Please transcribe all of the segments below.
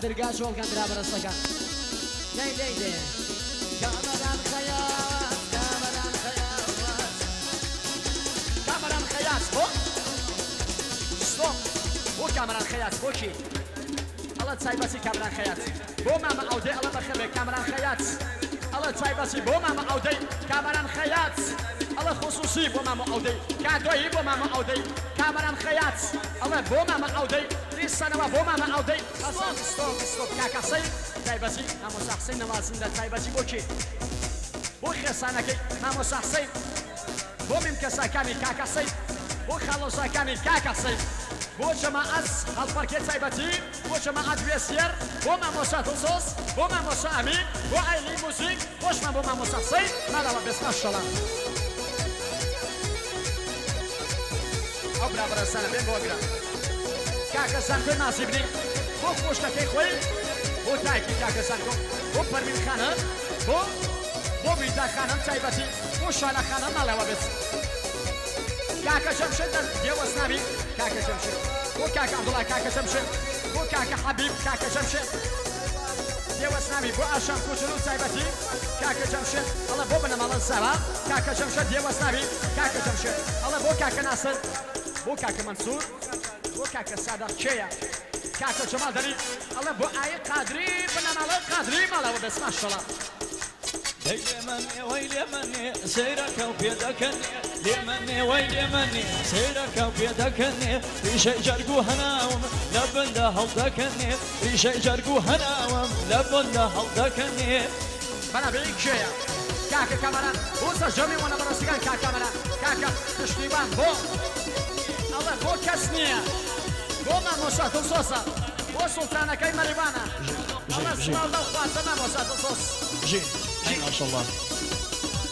درگا چۆڵکەن برا بەرەستەکان. دەی دەی دەی. کامەران خەیات کامەران خەیات کامەران خەیات بۆ ستۆپ بۆ کامەران خەیات بۆ کی ئەڵە تایبەتی کامەران خەیات بۆ مامە ئەودەی ئەڵە بەخێربێ کامەران خەیات ئەڵە تایبەتی بۆ مامە ئەودەی کامەران خەیات ئەڵە خصوصی بۆ مامە ئەودەی کادۆیی بۆ مامە ئەودەی کامەران خەیات ئەڵە بۆ مامە ئەودەی دیسانەوە بۆ مامە ئەودەی حەسەن stop stop کاکە حسین تایبەتی مامۆستا حسین نەوازندە تایبەتی بۆ کێ بۆ خێزانەکەی مامۆستا حسین بۆ میمکەساکانی کاکە حسین بۆ خاڵۆزاکانی کاکە حسین بۆ جەماعەت هەڵپەڕکێ تایبەتی بۆ جەماعەت وێسیەر بۆ مامۆستا دڵسۆز بۆ مامۆستا ئەمین بۆ ئایلی موزیک خۆشمان بۆ مامۆستا حسین ماڵەوە بێت ماشەڵا. ئەو برا بەڕێزانە بێن بۆ گرە کاکە زانکۆی ماسی بنی بۆ خۆشکەکەی خۆی بۆ دایکی کاکە زانکۆ بۆ پەروین خانم بۆ بۆ میتا خانم تایبەتی بۆ شانە خانم ماڵەوە بێت کاکە جەمشێد دەست دێوەزناوی کاکە جەمشێد بۆ کاکە عەبدوڵا کاکە جەمشێد بۆ کاکە حەبیب کاکە جەمشێد دێوەزناوی بۆ ئاشام کوچلو تایبەتی کاکە جەمشێد ئەڵێ بۆ بنەماڵە زاوا کاکە جەمشێد دێوەزناوی کاکە جەمشێد ئەڵێ بۆ کاکە ناسر بۆ کاکە مەنسور بۆ کاکە سادق کێیە کاکە جەمال دەلی ئەڵێ بۆ ئایی قادری بنەماڵەی قادری ماڵەوە بێت ماشەڵا. دەی لێمەنێ وەی لێمەنێ سەیرەکە و پێدەکەنێ لێمەنێ وەی لێمەنێ سەیرەکە و پێدەکەنێ ریشەی جەرگ و هەناوم لە بندا هەڵدەکەنێ ریشەی جەرگ و هەناوم لە بندا هەڵدەکەنێ. بەناوی کێیە کاکە کامەران بۆ سەرجەمی وانە بەڕێزەکان کاک کامەران کاکە پشتیوان بۆ ئەڵێ بۆ کەس نییە بۆ مامۆستا دڵسۆزە بۆ سوڵتانەکەی مەریوانە ئەڵێ سڵاو لەو خوازە مامۆستا دڵسۆز. بژی بژی ماشاءاللە.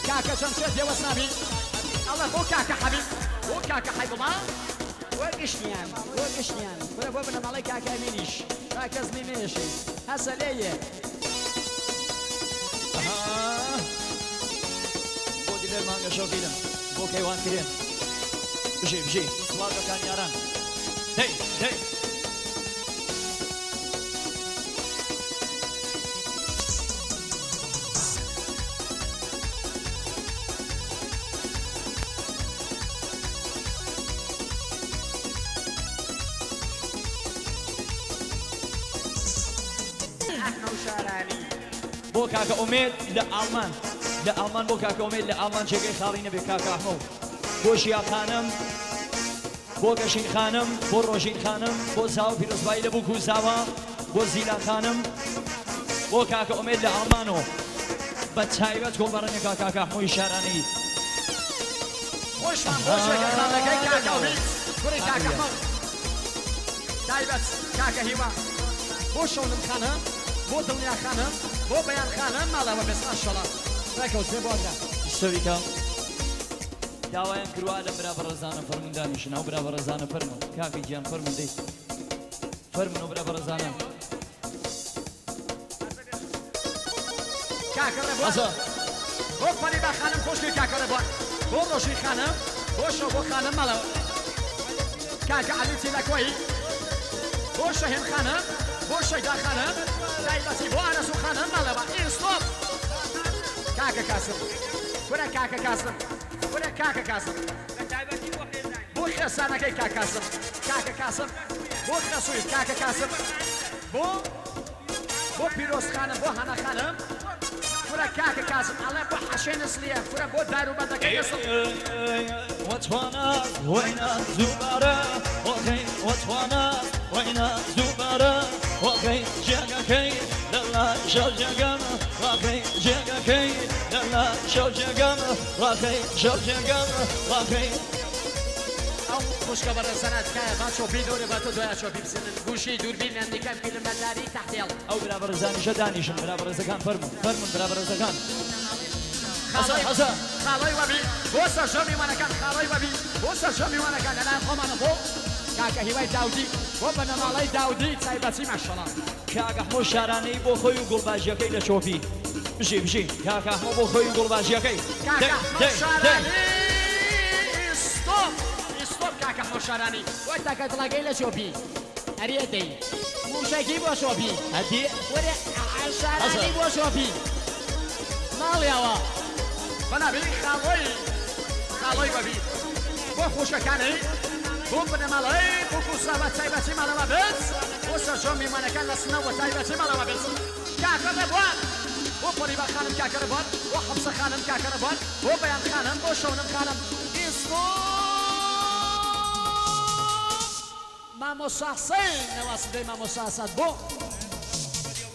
کاکە جەمشێد دێوەزناوی ئەڵێ بۆ کاکە حەبیب بۆ کاکە حەیبوڵا. بۆ گشتیان بۆ گشتیان کورە بۆ بنەماڵەی کاکە ئەمینیش با کەس لی نەیەشێ هەسە لێ یێ. ئەها بۆ دلێر مانگەشەو فیلم بۆ کەیوان کرێم بژی بژی سڵاو لە کامیاران دەی دەی. بۆ کاکە ئومێد لە ئاڵمان لە ئاڵمان بۆ کاکە ئومێد لە ئاڵمان جێگەی خاڵی نەبێ کاکە ئەحمەو بۆ ژیا خانم بۆ گەشین خانم بۆ ڕۆژین خانم بۆ زاوا پیرۆزبایی لە بووک و زاوا بۆ زیلان خانم بۆ کاکە ئومێد لە ئاڵمان و بە تایبەت گوڵبەڕەنێکا کاکە ئەحمۆی شارانی. خۆشمان بۆ جێگە خاڵەکەی کاکە ئومید کوڕی کاکە ئەحمەو تایبەت کاکە هیوا بۆ شەونم خانم بۆ دڵنیا خانم بۆ بەیان خانم ماڵەوە بێت ماشەڵا ڕێکەوت بێ بۆ ئەگرە. سەویکە داوایان کروە لە برا بەڕێزانە فەرموون دانیشن ئەو برا بەڕێزانە فەرموون کاکە گیان فەرموون دەی فەرموون ئەو برا بەڕێزانە. کاکە ڕێبوار بۆ فەریبا خانم خوشکی کاکە ڕێبوار بۆ ڕۆژین خانم بۆ شەوبۆ خانم ماڵەوە کاکە عەلی تیلەکۆیی بۆ شەهێن خانم بۆ شەیدا خانم تایبەتی بۆ ئارەزوو خانم ماڵەوە ئینستۆپ کاکە کاسم کورە کاکە کاسم کورە کاکە کاسم بۆ خێزانەکەی کاک کاسم کاکە کاسم بۆ خەسووی کاکە کاسم بۆ بۆ پیرۆز خانم بۆ هانا خانم کورە کاکە کازم ئەڵێ بۆ حەشێ نسلیە کورە بۆ دار و بەردەکەی نسڵ. وەتوانا وەینا دووبارە وەخەی وەتوانا وەینا دووبارە وەخەی جێگەکەی لەلا شەو جێگەم ڕاخەی جێگەکەی لەلا شەو جێگەم ڕاخەی شەو جێگەم ڕاخەی. ئەو خوشکە بەڕێزانە تکایە با چۆپی دەورێ با تۆ دوایە چۆپی بزنن گوشی دووربین نەندیکە فیلمبەرداری تەحتێڵ. ئەو برا بەڕێزانیشە دانیشن برا بەڕێزەکان فەرموون فەرموون برا بەڕێزەکان حەزە خاڵۆی حەزە. خاڵۆی وەبی بۆ سەرجەم میوانەکان خاڵۆی وەبی بۆ سەرجەم میوانەکان لەلایەن خۆمانە بۆ کاکە هیوای داودی بۆ بنەماڵەی داودی تایبەتی ماشەڵا. کاک ئەحمۆ شارانەیی بۆ خۆی و گوڵباژیەکەی لە چۆپی بژی بژی کاک ئەحمۆ بۆ خۆی و گوڵباژیەکەی کاکە دەی ئەحمۆ دەی دەی. شارانی stop stop کاکە ئەحمۆ شارانی. بۆ تاکە دڵەکەی لە چۆپی ئەرێ دەی. مووشەکی بۆ شۆپی. هەدی. وەرە شارانی بۆ شۆپی. ماڵیەوە. بەناوی خاڵۆی خاڵۆی وەبی بۆ خوشکەکانی بۆ بنەماڵەی بووک و ساوا تایبەتی ماڵەوە بێت بۆ سەرجەم میوانەکان لە سنە وە تایبەتی ماڵەوە بێت کاکە ڕێبوار بۆ پەریبا خانم کاکە ڕێبوار بۆ حەفسە خانم کاکە ڕێبوار بۆ بەیان خانم بۆ شەونم خانم ئیسمۆ مامۆستا حسین نەواسدەی مامۆستا ئاساد بۆ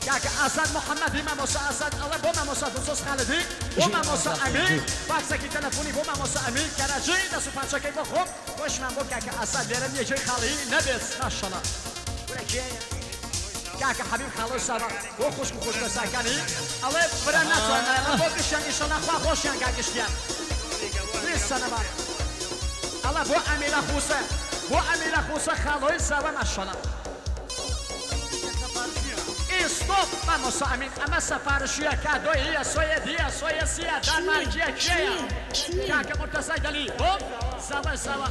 کاکە ئازاد محەممەدی مامۆستا ئازاد ئەڵێ بۆ مامۆستا دڵسۆز خالدی بۆ مامۆستا ئەمیر فاکسێکی تەلەفۆنی بۆ مامۆستا ئەمیر کەرەجی دەست و پانچەکەی بۆ خۆم خۆشمان بۆ کاکە ئازاد لێرە نییە جێی خاڵی نەبێت ماشەڵا کورە کێیە کاکە حەبیب خاڵۆی ساوا بۆ خوشک و خوشکەزاکانی ئەڵێ برا ناتوانم بۆ گشتیان ئیشەڵا خوا خۆشیان کا گشتیان بیست سەنەوە ئەڵێ بۆ ئەمیرە خوسە بۆ ئەمیرە خوسە خاڵۆی ساوا ماشەڵا ئیستۆپ مامۆستا ئەمین ئەمە سەفارشیە کادۆییە سۆیەدیە سۆیەسیە دانمارکیە کێیە کاکە مورتەزای دەلی بۆ ساوا ساوا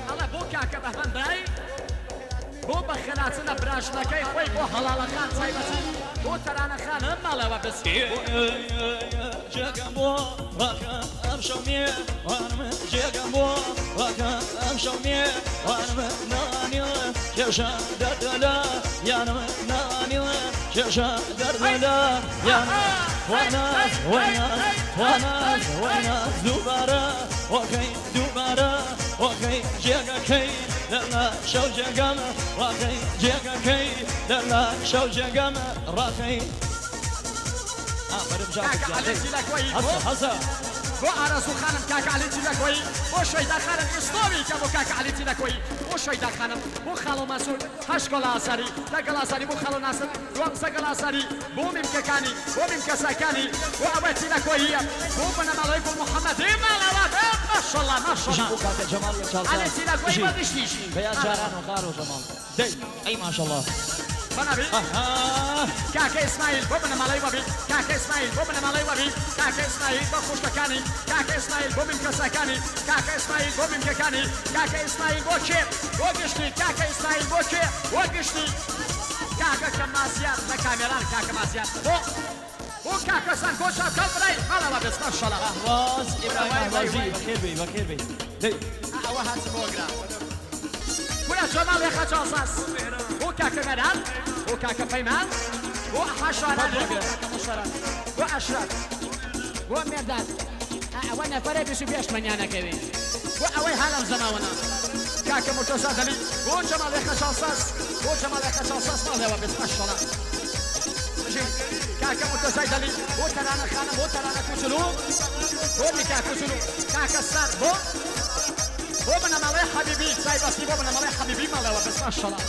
ئەڵێ بۆ کاکە بەهمەن برای بۆ بەخێرهاتنە براژنەکەی خۆی بۆ هەڵاڵەخان تایبەتی بۆ تەرانەخانم ماڵەوە بس. جێگەم بۆ ڕاکە ئەمشەو مێوانم جێگەم بۆ ڕاکە ئەمشەو مێوانم نانی کێشە دەردەلە یانم نانی کێشە دەردەلە یانم واناز وەناز واناز وەناز دووبارە وەکەی دووبارە وەکەی جێگەکەی لەلا شەو جێگەم ڕاکەی جێگەکەی لەلا شەو جێگەم ڕاکەی. ئافەرم کاکە جاکە عەلی تیلەکۆیی بۆ هەسە هەسە بۆ ئارەزوو خانم کاکە عەلی تیلەکۆیی بۆ شەیدا خانم ئیستۆوی کە بۆ کاکە عەلی تیلەکۆیی بۆ شەیدا خانم بۆ خاڵۆ مەسعود هەشت گۆڵ ئازاری لەگەڵ ئازاری بۆ خاڵۆ ناسر 12 گەڵ ئازاری بۆ میمکەکانی بۆ میمکەسەکانی بۆ ئەوە تیلەکۆییە بۆ بنەماڵەی گوڵ محەممەدی ماڵەوە بێ ماشەڵڵا ماشەڵڵا بۆ کاکە جەماڵ یەکچاڵسان عەلی تیلەکۆیی بۆ گشتیشی بەیان جاران و خارۆ جەماڵ دەی ئەی ماشەڵڵا. بەناوی ئەها کاکە ئیسماعیل بۆ بنەماڵەی وەبی کاکە ئیسماعیل بۆ بنەماڵەی وەبی کاکە ئیسماعیل بۆ خوشکەکانی کاکە ئیسماعیل بۆ میمکەسەکانی کاکە ئیسماعیل بۆ میمکەکانی کاکە ئیسماعیل بۆ کێ بۆ گشتی کاکە ئیسماعیل بۆ کێ بۆ گشتی کاکە کە مازیار لە کامێران کاکە مازیار بۆ بۆ کاکە سانکۆ چاوکەڵ برای ماڵەوە بێت ماشەڵا. ئەهواز ئیبراهیم وای، وای، ئەهوازی وای. بەخێر بێی بەخێر بێی دەی. ئەوە هات بۆگرا کورە جەماڵ یەخە چاڵساز بۆ کاکە مەران بۆ کاکە پەیمان بۆ حەشارانی بۆ کاکە مشەران بۆ ئەشرەف بۆ مێرداد ئەوە نەفەرە 25 مەنیانەکەوێ. بۆ ئەوەی هالم زەماوەنە کاکە مرتەزا دەلی بۆ جەماڵ یەخە چاڵساز بۆ جەماڵ یەخە چاڵساز ماڵەوە بێت ماشەڵا بژین کاکە مرتەزای دەلی بۆ تەرانە خانم بۆ تەرانە کوچلو بۆ میکا کوچلو کاکە سار بۆ بۆ بنەماڵەی حەبیبی تایبەتی بۆ بنەماڵەی حەبیبی ماڵەوە بێت ماشەڵا.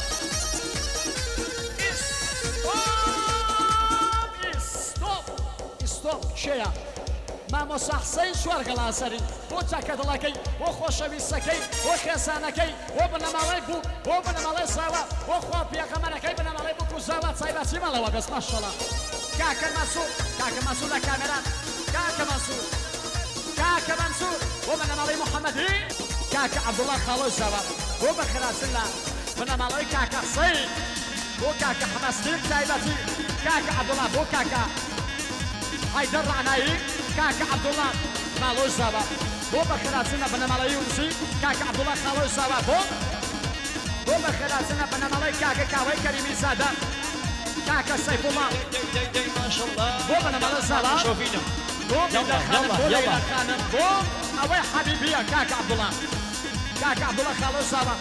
ئیستۆپ ئیستۆپ کێیە مامۆستا حسین چوار گەڵاسەری بۆ چاکە دڵەکەی بۆ خۆشەویستەکەی بۆ خێزانەکەی بۆ بنەماڵەی بوو بۆ بنەماڵەی ساوا بۆ خوا پێغەمەرەکەی بنەماڵەی بووک و زاوا تایبەتی ماڵەوە بێت ماشەڵا. کاکە مەسوور کاکە مەسوور لە کامێران کاکە مەسوور کاکە مەنسوور بۆ بنەماڵەی محەممەدی کاکە عەبدوڵڵا خاڵۆی زاوا بۆ بەخێرهاتن لە بنەماڵەی کاکە حسین بۆ کاکە حەمەستیر تایبەتی کاکە عەبدوڵڵا بۆ کاکە حەیدەر ڕەعنایی کاکە عەبدوڵڵا خاڵۆی زاوا بۆ بەخێرهاتن لە بنەماڵەی یونسی کاکە عەبدوڵڵا خاڵۆی زاوا بۆ بۆ بەخێرهاتن لە بنەماڵەی کاکە کاوەی کەریمی زادە کاکە سەیفوڵڵا دەی دەی دەی ماشەڵڵا. بۆ بنەماڵە زاوا شۆفینم بۆ یاڵڵا میلە خانم یاڵڵا بۆ یاڵڵا. لەیلا خانم بۆ ئەوەی حەبیبیە کاکە عەبدوڵڵا کاکە عەبدوڵڵا خاڵۆی زاوا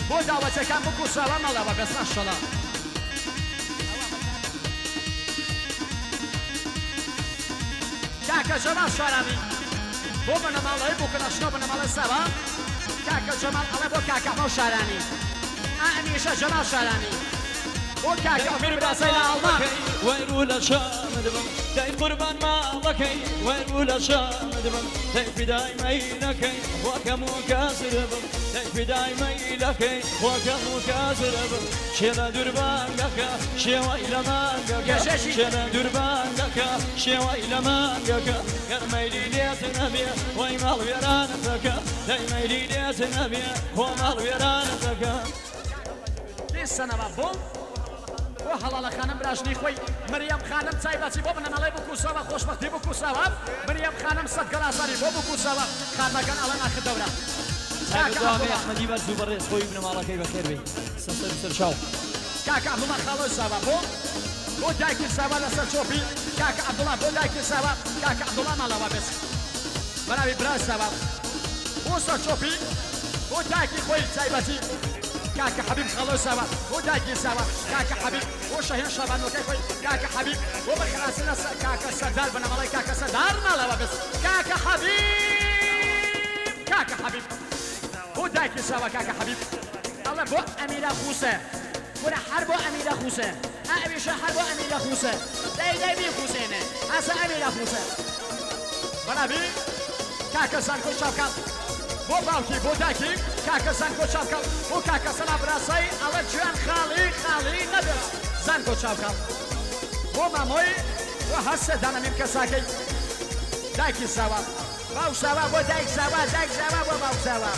بۆ داوەتەکان بکو زاوا ماڵەوە بێت ماشەڵا. کاکە جەمال شارانی بۆ بنەماڵەی بووکەنەشنۆ بنەماڵەی ساوا کاکە جەمال ئەڵێ بۆ کاکە ئەحمەد شارانی ئەمیشە جەمال شارانی بۆ کاکە ئەمیر برازای لە ئەڵمان وەیرو لە شامت بم دای قوربان ماڵەکەی وەیرو لە شامت بم دای فیدای مەیلەکەی خواکەم و کاسر بم دای فیدای مەیلەکەی خواکەم و کاسر بم شێلە دووربانگەکە شێوەی لە مانگەکە گەشەشی. شێلە دووربانگەکە شێوەی لە مانگەکە گەر مەیلی لێت نەبێ وەی ماڵ وێرانت دەکە دای مەیلی لێت نەبێ خۆ ماڵ وێرانت دەکە. دیسانەوە بۆ بۆ هەڵاڵە خانم براژنی خۆی مریەم خانم تایبەتی بۆ بنەماڵەی بکوساوە خۆشبەختی بکوساوە مریەم خانم سەد گەڵاساری بۆ بکوساوە خانمەکان ئەڵێن ئاخر دەورە کاکە عەبدوڵا ئەحمەدی بەرز و بەڕێز خۆی بنەماڵەکەی بەخێر بێی سەر سەر چاو. کاکە عەبدوڵا خاڵۆی ساوا بۆ بۆ دایکی ساوا لەسەر چۆپی کاکە عەبدوڵا بۆ دایکی ساوا کاکە عەبدوڵا ماڵاوا بێت بەناوی برای ساوا بۆ سەر چۆپی بۆ دایکی خۆی تایبەتی کاکە حەبیب خاڵۆی ساوا بۆ دایکی ساوا کاکە حەبیب بۆ شەهێن شابانۆکەی خۆی کاکە حەبیب بۆ بەخێرهاتنە کاکە سەردار بنەماڵەی کاکە سەردار ماڵاوا بێت کاکە حەبیب کاکە حەبیب بۆ دایکی ساوا کاکە حەبیب ئەڵێ بۆ ئەمیرە خوسە کورە هەر بۆ ئەمیرە خوسە ئە ئەویشە هەر بۆ ئەمیرە خوسە دەی دەی بیخوسێنێ هەسە ئەمیرە خوسە بەناوی کاکە زانکۆ چاوکاڵ بۆ باوکی بۆ دایکی کاکە زانکۆ چاوکاڵ بۆ کاکە سەلا براسای ئەڵێ گوێیان خاڵی خاڵی نەبێت زانکۆ چاوکاڵ بۆ مامۆی بۆ هەر سێ دانە میم کەساکەی دایکی ساوا باوک ساوا بۆ دایک ساوا دایک ساوا بۆ باوک ساوا.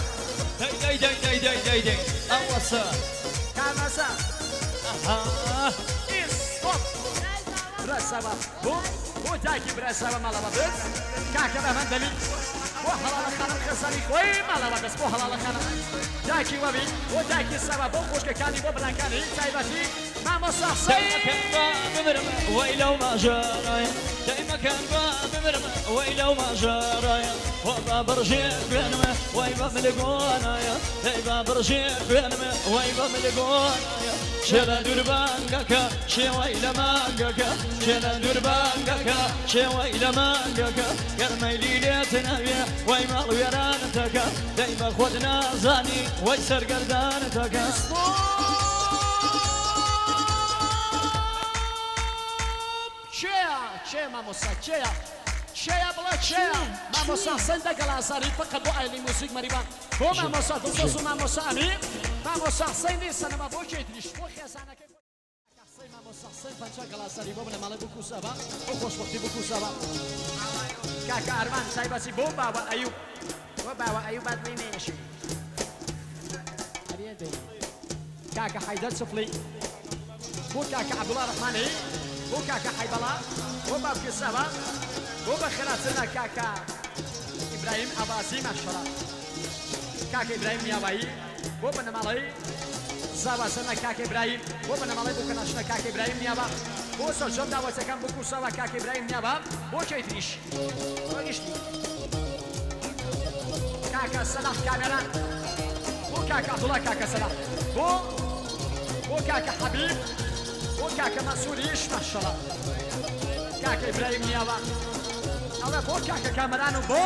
دەی دەی دەی دەی دەی دەی دەی ئەوەسە. کامەسە. ئەها. ئیستۆپ. برا ساوا بۆ بۆ دایکی برا ساوا ماڵەوە بێت کاکە بەهمەن دەلی بۆ هەڵاڵە خانم خێزانی خۆی ماڵەوە بێت بۆ هەڵاڵە خانم دایکی وەبی بۆ دایکی ساوا بۆ خوشکەکانی بۆ براکانی تایبەتی مامۆستا دەی مەکەن با بمرم وەی لەو ماجەرایە دەی مەکەن با بمرم وەی لەو ماجەرایە وە با بڕژێ خوێنم وەی بە مل گۆنایە دەی با بڕژێ خوێنم وەی بە مل گۆنایە کێ لە دووربانگەکە کێ وەی لە مانگەکە کێ لە دووربانگەکە کێ وەی لە مانگەکە گەر مەیلی لێت نەوێ وەی ماڵ وێرانتەکە دەی بە خۆت نازانی وەی سەرگەردانتەکە. کێیە کێ مامۆستا کێیە کێیە بڵێ کێیە مامۆستا حسێن دەگەڵ ئازاری فقط بۆ ئایلی موزیک مەریوان بۆ مامۆستا دڵسۆز و مامۆستا ئەمیر مامۆستا حسێن دیسانەوە بۆ کێی تریش بۆ خێزانەکەی خۆی کاکە حسێن مامۆستا حسێن پەنجا گەڵازاری بۆ بنەماڵەی بوک و سابا بۆ خۆشبەختی بوک و سابا کاکە ئارمان تایبەتی بۆ باوە ئەیوب بۆ باوە ئەیوب با دڵی نەیەشێ ئەرێ دەی کاکە حەیدەر چفڵی بۆ کاکە عەبدوڵا ڕەحمانی بۆ کاکە حەیبەڵا بۆ باوکی ساوا بۆ بەخێرهاتنە کاکە ئیبراهیم ئاوازی ماشەڵا کاکە ئیبراهیم میاوایی بۆ بنەماڵەی زاوازەنە کاکە ئیبراهیم بۆ بنەماڵەی بوکەناشنە کاکە ئیبراهیم میاوا بۆ سەرجەم داوەتەکان بوک و ساوا کاکە ئیبراهیم میاوا بۆ کەی تریش بۆ گشتی کاکە سەلاح کامێران بۆ کاکە عەبدوڵا کاکە سەلاح بۆ بۆ کاکە حەبیب بۆ کاکە مەنسوریش ماشەڵا کاکە ئیبراهیم نیاوە ئەڵێ بۆ کاکە کامەران و بۆ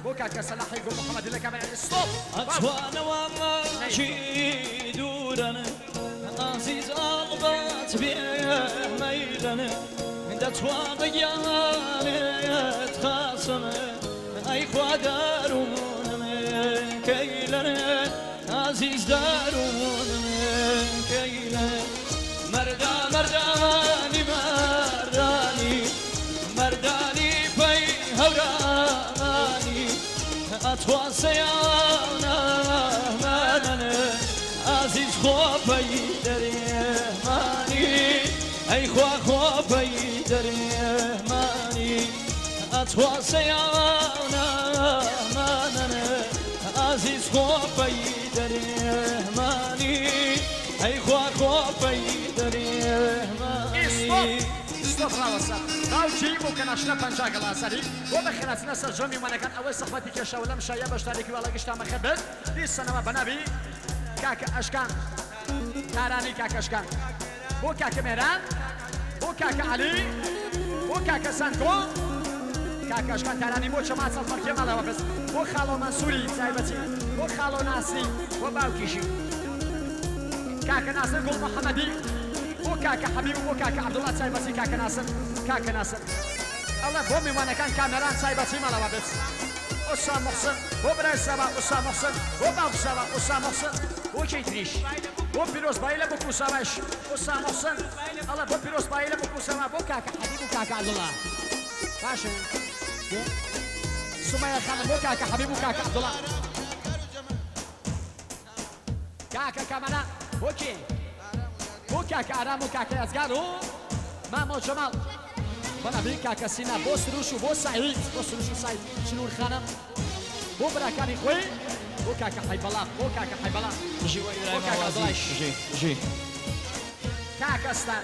بۆ کاکە سەلاحی گوڵ محەمەدی لە کامێرانی ستۆپ. ئەتوانەوە ماچی دوورن ئازیز ئاڵبەت بێ مەیلن دەتوا بە گیانت خاسم ئەی خوا دارونم کەیلن ئازیز دارونم کەیلن مەردا مەردانی مەردانی مەردانی پەی هەورامانی ئەتوا سەیانە مەنەن ئازیز خۆ پەی دەرێمانی ئەی خوا خۆ پەی دەرێمانی ئەتوا سەیانە مەنەن ئازیز خۆ پەی دەرێمانی ئەی خوا خۆ پەی دەرێمانی. ئیستۆپ ستۆپ ڕاوەستە باوکی بۆ کەناشنە 50 گەڵ ئازاری بۆ بەخێرهاتنە سەرجەم میوانەکان ئەوەی زەحمەتی کێشاوە لەم شاییە بەشداری کردوە ئەڵێ گشتان بەخێر بێن دیسانەوە بەناوی کاکە ئەشکان تارانی کاکە ئەشکان بۆ کاکە مێران بۆ کاکە عەلی بۆ کاکە زانکۆ کاکە ئەشکان تارانی بۆ چەما چەڵپەڕکێ ماڵەوە بەس بۆ خاڵۆ مەنسوری تایبەتی بۆ خاڵۆ ناسری بۆ باوکیشی کاکە ناسر گوڵ محەمەدی بۆ کاکە حەبیب و بۆ کاکە عەبدوڵا تایبەتی کاکە ناسر کاکە ناسر ئەڵێ بۆ میوانەکان کامەران تایبەتی ماڵەوە بێت ئوسا محسن بۆ برای ساوا ئوسا محسن بۆ باوک ساوا ئوسا محسن بۆ کێی تریش بۆ پیرۆزبایی لە بوک و ساوایش ئوسا محسن ئەڵێ بۆ پیرۆزبایی لە بوک و ساوا بۆ کاکە حەبیب و کاکە عەبدوڵا باشە سومەیە خانم بۆ کاکە حەبیب و کاکە عەبدوڵا. کاکە کامەران بۆ کێ؟ بۆ کاکە ئارام و کاکە یادگار و مامۆ جەماڵ بەناوی کاکە سینا بۆ سروش و بۆ سعید بۆ سروش و سعید چنور خانم بۆ براکانی خۆی بۆ کاکە حەیبەڵا بۆ کاکە حەیبەڵا بژی بۆ بۆ ئیبراهیم کاکە ئاوازی عەبدوڵایش بژی بژی. کاکە ستار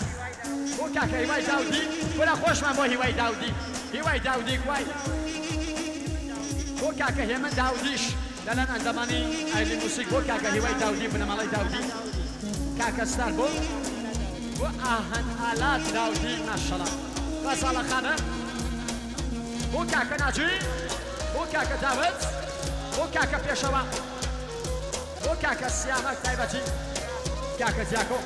بۆ کاکە هیوای داودی کورە خۆشمان بۆ هیوای داودی هیوای داودی کوای بۆ کاکە هێمن داودیش لەلایەن ئەندامانی ئایلی موسیک بۆ کاکە هیوای داودی بنەماڵەی داودی کاکە ستار بۆ بۆ ئاهەن ئالات داودی ماشەڵا غەزاڵە خانم بۆ کاکە ناجی بۆ کاکە داود بۆ کاکە پێشەوا بۆ کاکە سیامەک تایبەتی کاکە دیاکۆ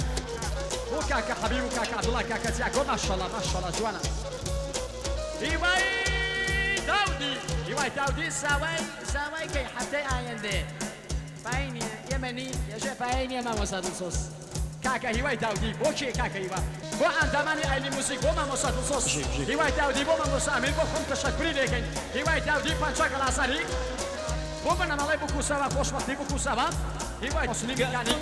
بۆ کاکە حەبیب و کاکە عەبدوڵا کاکە دیاکۆ ماشەڵا ماشەڵا جوانە هیوای داودی هیوای داودی ساوای ساوای کەی هەفتەی ئایندێ پای نییە ئێمە نی ێژێ پایەی نییە مامۆستا دڵسۆز. کاکە هیوای داودی بۆ کێ کاکە هیوا بۆ ئەندامانی ئایلی موزیک بۆ مامۆستا دڵسۆز هیوای داودی بۆ مامۆستا ئەمیر بۆ خۆم تەشەکوری لێکەین هیوای داودی 50 گەڵاساری بۆ بنەماڵەی بکوسەوە خۆشبەختی بکوسەوە هیوای موسلیمی کانی.